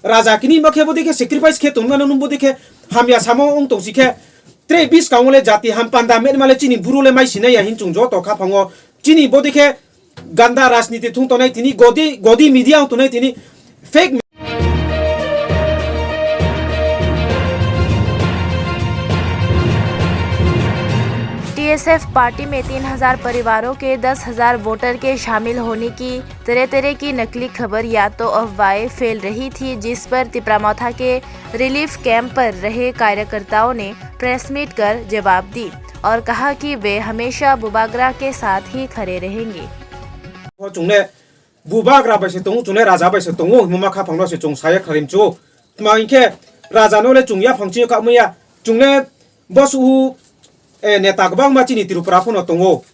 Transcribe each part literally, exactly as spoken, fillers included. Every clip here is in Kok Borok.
Raja kini bo khe bodi khe sacrifice khe tongmano nung bodi khe hamya samo wng tong si khe. Tre bis kangole jati ham panda met male chini buru le mai sinai ya hin chung joto kha phango. Chini bodi khe ganda rajniti thung tonai tini godi, godi media wng tonai tini fake TSF party में तीन हज़ार परिवारों के दस हज़ार वोटर के शामिल होने की तरह तरह की नकली खबर या तो अफवाहें फैल रही थी, जिस पर तिपरामथा के रिलीफ कैंप पर रहे कार्यकर्ताओं ने प्रेस मीट कर जवाब दी और कहा कि वे हमेशा बुबागरा के साथ ही खड़े रहेंगे। Chungle bubagra bai se tongo, chungle raja bai se tongo, himma kha phangno se chung saya kharim chu. Tma hinkhe raja no le chung ya phang chi kha maya, chungle bosu hu, eh, neta kwbangma chini Tripura phano tongo.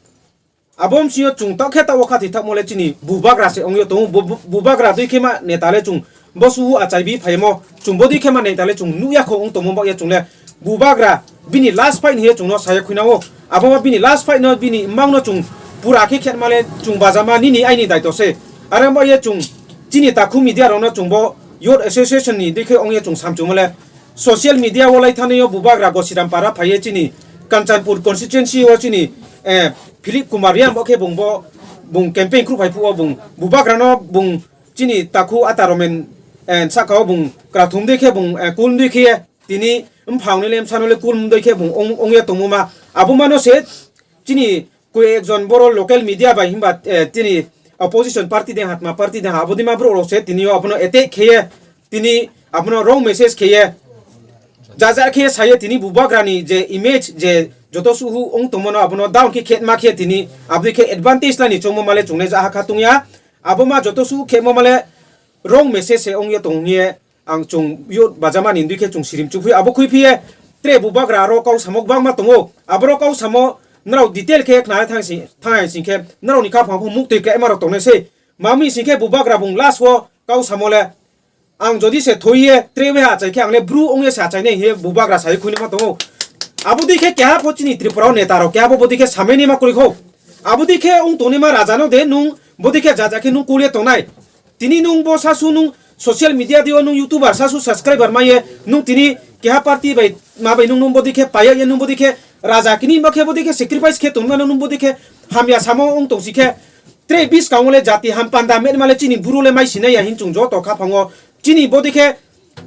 Abo msio chung tokhe tawo kha thithak mole chini bubagra se ongyo tongo, bu-, bu-, bubagra dui khe ma neta le chung bosu hu achai bi phaimo, chung bodui khe ma neta le chung nukya kho ong tongmo bakya chungle bubagra bini last fight hiye chungno saya khuinao. Abo ma bini last fight no bini mang no chung pura khe khet male chung bajama nini aini daito se. Are mo ye chung chini takhu media rokno chung bo youth association ni dikhe ongye chung samchumole social media o lai thani o bubagra Gosiram para phaiye chini Kanchanpur constituency o chini, eh, Philip Kumar Reang bo khe bung bo bung campaign khru phai phuo bung bubagra no bung chini takhu ata romen, eh, saka o bung krathum dui khe bung, eh, kul dui khe tini mphang ni lem sano le kul dui khe bung ong, ongya tongmo ma abo mano se chini koi ekjon boro local media bai himba, eh, tini opposition party de hatma party de ha abo dima bro se tini o abono attack kheye tini abono wrong message kheye jaja khe saye tini bubagra ni je image je joto suhu ong tongmo no abono down khe khet ma khe tini abdi khe advantage lani chongmo male chungle ja ha kha tongya abo ma joto suhu khemo male wrong message se ongya tong ye ang chung yo bajama ni dui khe chung sirim chuphi abo khui phiye tre bubagra aro kau samo bangma tongo aboro kau samo nrao detail khe khna thang si thang sing khe nrao ni kha phang muk twi khe maro tongnai se mami sing khe bubagra bung last o kau samo le ang jodi se thoi ye tre we achai khe ang le bru ong ye se achai nai he bubagra sai khui ma tongo abo dui khe keha pho chini Tripura o neta rok keha bo bodi khe samai ni ma kuri kho abo dui khe ong toni ma raja no de nung bodi khe jaja khe nung kul ye tongnai. Tini nung bo sasu nung social media dio nung youtuber sasu subscriber maye nung tini keha party bai ma bai nung nung bodi khe paya ye nung bodi khe raja kini ma khe bodi khe sacrifice khe tongmano nung bodi khe hamya samo ong tong si khe tre bis kangole jati ham panda met male chini buru le mai sinai ya hin chung joto kha phango chini bodi khe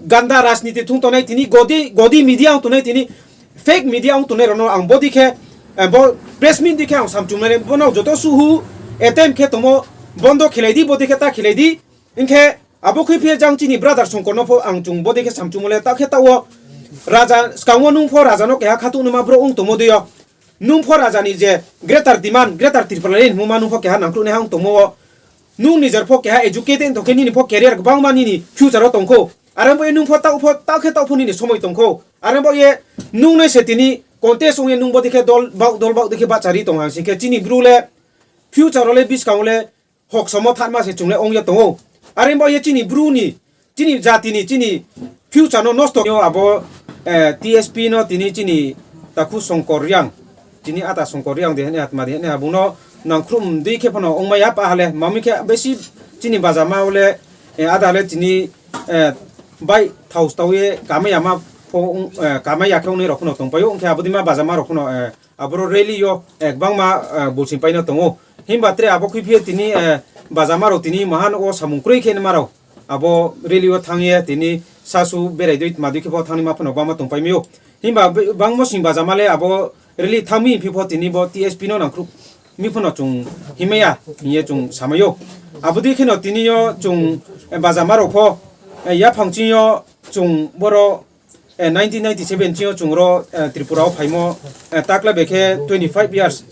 ganda rajniti thung tonai tini godi godi media ong tonai tini fake media ong tonai rono ang bodi khe eh, bo press meet dikhe ang samchumnai bono joto suhu attempt khe tomo bondo khilai di bodi khe ta khilai di hinkhe abo khe phiya jang chini brother songkor no pho ang chung bodi khe samchumole ta khe ta o raja skango nung pho raja no keha khatuk numa bro ong tomo diyo nung pho raja ni je greater demand greater tripura ni huma nung pho keha nangkru ne ha ong tomo o nung nijer pho keha educated tongkhe nini pho career kwbangma nini future o tongkho. Are bo nung pho tao pho tao khe tao pho nini somoi tongkho. Are bo ye nung nai se tini contest ong ye nung bo dikhe dol bau dol bau dikhe bachari tong hang sing khe chini bru le future o le biskang le hok somo thanma se chung le ong ye tongo. Are bo ye chini bru ni chini jati ni chini future no nosto yo abo eh, T S P no tini chini takhu Songkor Riang chini ata Songkor Riang de hene atma de hene abung no nangkhrum dui khe phano ong maya pa hale mami khe besi chini bajama ole eh, ada le chini eh, bai thaus tau ye kamai ama pho ong- eh, kamai ya khe ong rok phano tong payo ong khe abo dima bajama rok phano eh, aboro rally yo eh, bangma eh, bulsing paino tongo himba tre abo khui phiye tini eh, bajama rok tini mahan o samung kroi khe ma rok abo rally o thang ye tini sasu berai dui ma dui khe bo thang ni ma phano bangma tong pai mio himba be- bangmo sing bajama le abo rally thang mi phi pho tini bo T S P no nangkhruk mi phano chung himaya hiye chung samayo abo dui kheno tini yo chung eh, bajama rok pho eh, yaphang ching yo chung boro eh, nineteen ninety-seven chini o chwng ro eh, Tripura o phaimo eh, takla bekhe twenty-five years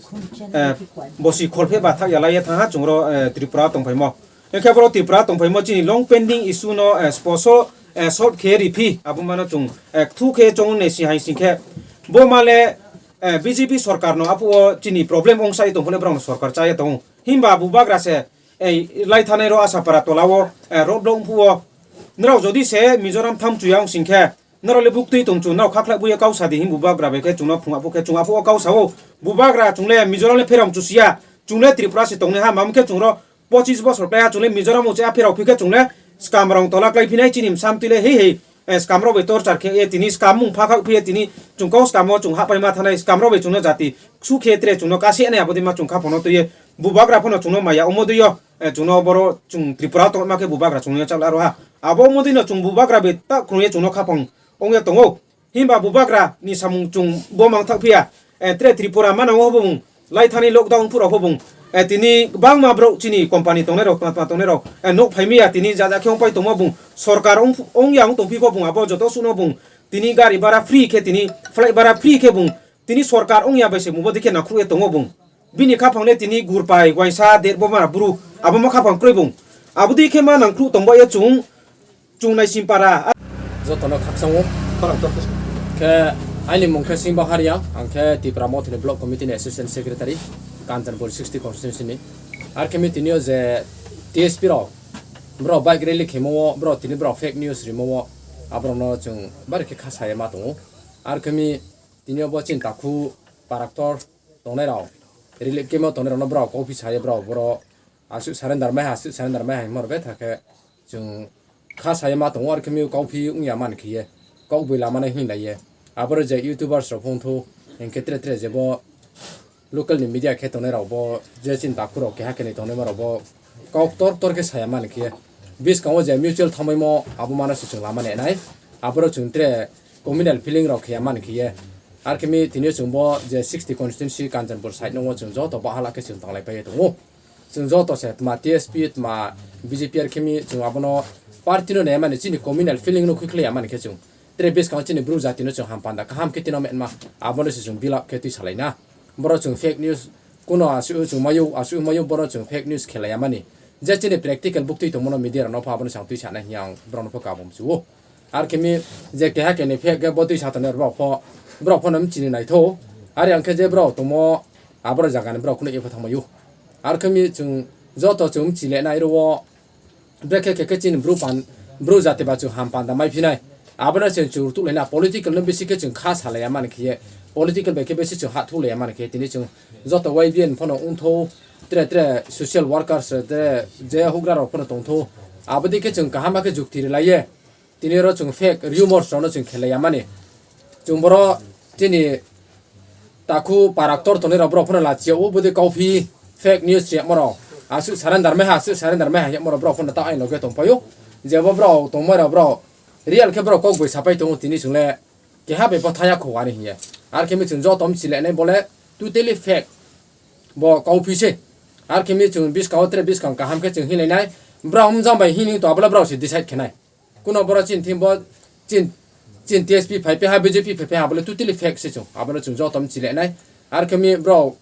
eh, bosi kholphe ba thak yalai ye thangha chwng ro eh, Tripura o tongphaimo. Hwnkhe boro Tripura tongphaimo chini long pending issue no eh, sposo eh, solve khe riphi abo mano chwng eh, kthu khe chong ne si hai sing khe bo male eh, B J P sorkar no apu o chini problem ong sai tongphole borok no sorkar chaya tong himba bubagra se eh, lai thanai ro Asapara tola o eh, road block phu o Norok jodi se Mizoram tham chuya wng sing khe, norok le buktwi tong chu, norok khakhlai buya kau sadi himbu bagra bai khe chwngno phung aphu khe chwng aphu o kau sao. Bubagra chwng le Mizoram le pherang chu sia, chwng le Tripura se tongnai ha, mamung khe chwng ro pochis bosor khlai ha, chwng le Mizoram o che a pherao phi khe chwng le Skam rong tola klai phinai chini msam twi le hei hei, eh, skam rok bai torchar khe, eh, tini skam mung pha khak phiya tini chwng kok skam o chwng hap pai ma thanai skam rok bai chwngno jati ksu khe tre chwngno kasi anai abo di ma chwng kha phono twi ye bubagra phono chwngno maya omo dwi yo, eh, chwngno boro chwng Tripura tong ma khe bubagra chwngno chal aro ha abo omo dwi no chwng bubagra bai ta khwlwng ye chwngno kha phang ong ya tongo. Himba bubagra ni samung chwng bo mang thak phiya, eh, tre Tripura manango hobong lai thani lockdown phuro hobong, eh, tini bangma borok chini company tongnai rok tma tma tongnai rok, eh, nok phai miya tini jaja khe ongpai tongma bung sorkar ong, ong ya ong tong phi pho bung abo joto suno bung tini gari bara free khe tini flight bara free khe bung tini sorkar ong ya bai se mubo dikhe nakhru ye tongo bung. Bini khaphang le tini gurpai waisa derbo ma buru abo ma khaphang kroi bung. Abo dikhe ma nangkhru tongba ye chwng, chwng nai simpara. Jotono khakchangmo. Khorang tor khe. Khe aini mung khe Singbo Haria, ang khe Tipra Mothani Block Committee ni Assistant Secretary, Kanchanpur sixty constituency ni. Ar khe mi tini o je T S P rok, borok bike rally khemo o, borok tini borok fake news rimo o, aborok no chwng bari khe kha saya ma tongo. Ar khe mi tini o bo chini takhu paraktor tongnai rok, relief camp o tongnai rok no borok kok phi saya borok boro aswk surrender mai ha, aswk surrender mai ha himor betha khe chwng kha saya ma tongo, ar khe mi kok phi wng ya man khe ye kok bui lama nai hwnwi lai ye aboro je YouTubers rok phone thu hinkhe tre tre je bo local ni media khe tongnai rok bo je chini takhu rok keha kenwi tongnai ma rok bo kok tor tor khe saya man khe ye bwskango je mutual thangbaimo abo mano se chwng lama nai nai aboro chwng tre communal feeling rok khe ya man khe ye ar khe mi tini chwng bo je sixty constituency Kanchanpur side no chwng joto bahala khe chwng tanglai pai tongo. Chwng joto se tma T S P tma B J P ar khe mi chwng abono party no naimani chini communal feeling no khuikhlai ya mani khe chwng tre bwskango chini bru jati no chwng ham panda kaham khe tino menma abono se chwng build up khe twi salai na. Boro chwng fake news kuno asu chwng mayu asu mayu boro chwng fake news khelai ya mani je chini practical buktwi tongmano media rok no pha abono chwng twi sanai hiya ang borok no pha kabum chuo. Ar khe mi je keha keni fake khe bo twi satonai borok pho borok pho no chini naitho. Ari ang khe je borok tongmo aboro jaga ni borok kuno epha thangmaio. Ar khe mi chwng joto chwng chile nai ro brekhe khe khe chini bru pan bru jati ba chwng ham panda mai phinai. Abono chwng chwng rutuk laina political no bisi khe chwng kha salai ya mani khe political bai khe bisi chwng ha thuk lai ya mani khe tini chwng joto Y B N phano wngtho tre tre social workers tre je hugra rok phano tongtho. Abodi khe chwng kaham khe jukti rwlai ye. Tini oro chwng fake rumors rokno chwng khelai ya mani. Chwng boro chini takhu paraktor tonwi rok borok phano lachiya o bwdwi kauphi fake news riyamo rok. Aswk surrender mai ha, aswk surrender mai ha yamo rok borok phano ta aino khe tongpaio. Jebo borok tongmai rok borok real khe borok kok bai sapai tongo tini chwng le keha bai bo thaya kho ani hiya. Ar khe mi chwng joto mchilai nai bole totally fake. Bo kauphi se. Ar khe mi chwng biskang o tre biskang kaham khe chwng hinlai nai. Borok wngja bai hini to abole borok se decide khenai. Kuno boro chini thim bo chin chin T S P phai pe ha B J P phai pe ha bole totally fake se chwng abono chwng joto mchile nai. Ar khe mi bro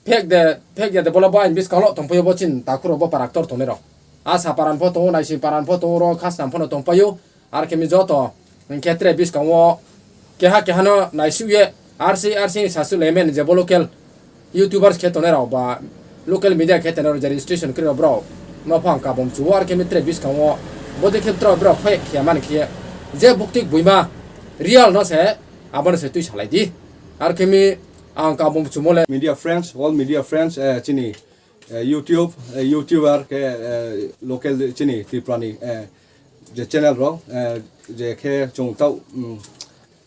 fake de fake de de bole bo ain biskang lo tongpaio bo chin takhuro bo paraktor tongnai rok. Asa paran pho tongo naising paran pho tongo ro khasnam pho no tongpaio. Ar khe mi joto hwnkhe tre biskango keha keha no naisuk ye R C R C ni sasu lemen je bo local YouTubers khe tongnai rok ba local media khe tongnai rok je registration kwrwi rok borok no phang kabum chuo ar khe mi tre biskango bodi khe borok fake khe mani khe je buktik buima real no se abono se twi salai di ar khe mi ang kabum chumo le. Media friends, all media friends, eh, chini, eh, YouTube, eh, YouTuber khe, eh, local chini Tripura ni, eh, je channel rok, eh, je khe chwng tau, mm,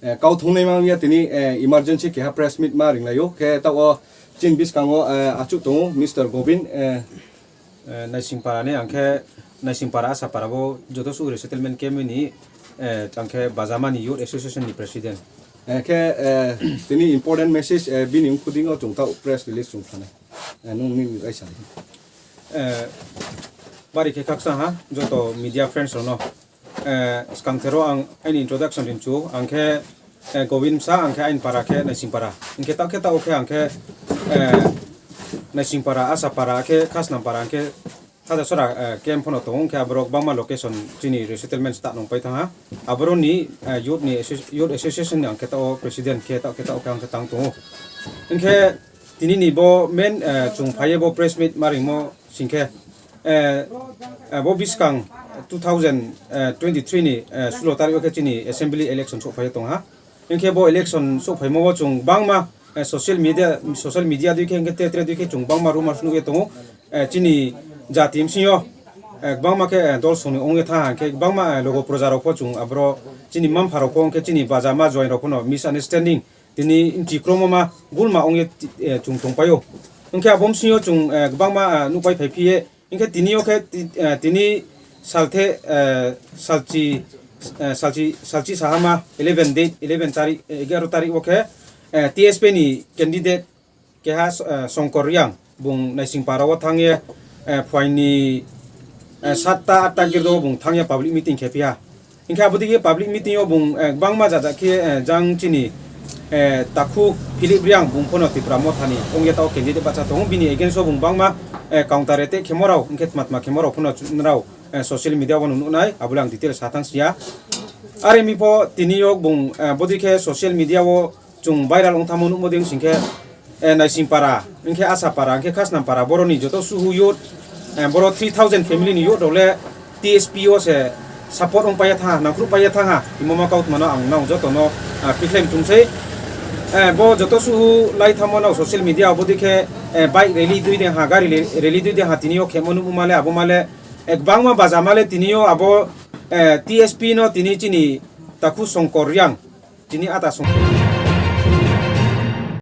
Eh, kau thungnai mangya tini, eh, emergency keha press meet ma ringlaio. Khe tao chin biskango, eh, achuk tongo Mister Govind, eh, eh, Naisingpara ni, ang khe Naisingpara Asapara bo joto suh resettlement camp ni, eh, ang khe Bajamani Youth Association ni president. Eh, khe, eh, tini important message, eh, bini wngkhudingo chwng tao press release chwng khanai. Eh, nung nini raisa di. Eh, bari khe khaksa ha, joto media friends rokno. Eh, swkang thero ang aini introduction rinchu, ang khe, eh, Govind Bwsa, ang khe aini para khe Naisingpara. Hwnkhe tao khe tao khe ang khe, eh, Naisingpara, Asapara khe Khasnampara, ang khe Khajasora, eh, camp phano tongo, hwnkhe aborok bangma location chini resettlement ta nung pai thang ha. Aboroni, eh, youth ni asso-, youth association ni ang khe tao president khe tao khe tao khe ang khe tang tongo. Hwnkhe Tini ni bo main, eh, chwng phaiye bo press meet ma ringmo singkhe, eh, eh, bo biskang two thousand twenty-three ni, eh, sulo tarik o khe chini assembly election sok phaiye tong ha. Hinkhe bo election sok phaimo bo chwng bangma, eh, social media, social media dui khe hinkhe tre tre dui khe chwng bangma rumors nugwi tongo. Eh, chini jati bsingyo eh, kwbangma khe, eh, dol songni wngwi tha, hwnkhe kwbangma, eh, logo proja rok pho chwng abro chini mma mpha rok pho, hwnkhe chini baja ma join rok pho no misunderstanding tini mchi kromo ma gulma wngwi, eh, chwng tongpaio. Hwnkhe abo bwswngyo chwng, eh, kwbangma, eh, nukpai phai phiye, hwnkhe tini o khe ti-, eh, tini salthe, eh, salchi, eh, salchi, salchi sahama eleven date, eleven tarik, eh, egaroh tarik o khe, eh, T S P ni candidate keha, eh, Songkor Riang bung Naisingpara o thangye, eh, phuaini, eh, satta atta girdo bung thangye public meeting khe phiya. Hingkhe abo digi public meeting o bung, eh, bangma jaja khe, eh, jang chini, eh, takhu Philip Riang bung phono Tipra Mothani ongya tao candidate bacha tongo, bini against o bung bangma, eh, counter attack khemo rao, hingkhe tma tma khemo rao phono chunrao, eh, social media o nuknai, abole ang detail sa thang siya. Are mi pho tini o bung, eh, bodi khe social media o chwng viral wng thangmo nukmo de wng singkhe, eh, Naisingpara, hingkhe Asapara, hingkhe Khasnampara, boroni joto suhu youth, eh, boro three thousand family ni youth rok le T S P o se support wng paiya thangha, nangkhruh paiya thangha, imo ma kautma no ang nang joto no, ah, pikhlai thung sei. Eh, bo joto suhu lai thangmo no social media o bodi khe, eh, bike rally dui de ha, gari le-, rally dui de ha, tini o khemo nukmo male, abo male, eh, bangma baja male tini o abo, eh, T S P no tini chini takhu Songkor Riang. Tini ata song.